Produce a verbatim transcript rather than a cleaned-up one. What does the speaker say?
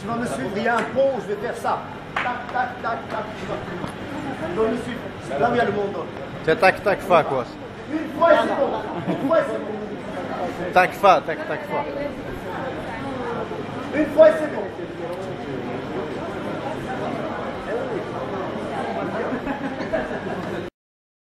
Tu vas me suivre, il y a un pont, je vais faire ça. Tac, tac, tac, tac, tu vas. Tu vas me suivre. Là où il y a le monde. C'est tac, tac, fa, quoi. Une fois, c'est bon. Une fois, c'est bon. Tac, fa, tac, tac, fa. Une fois, c'est bon.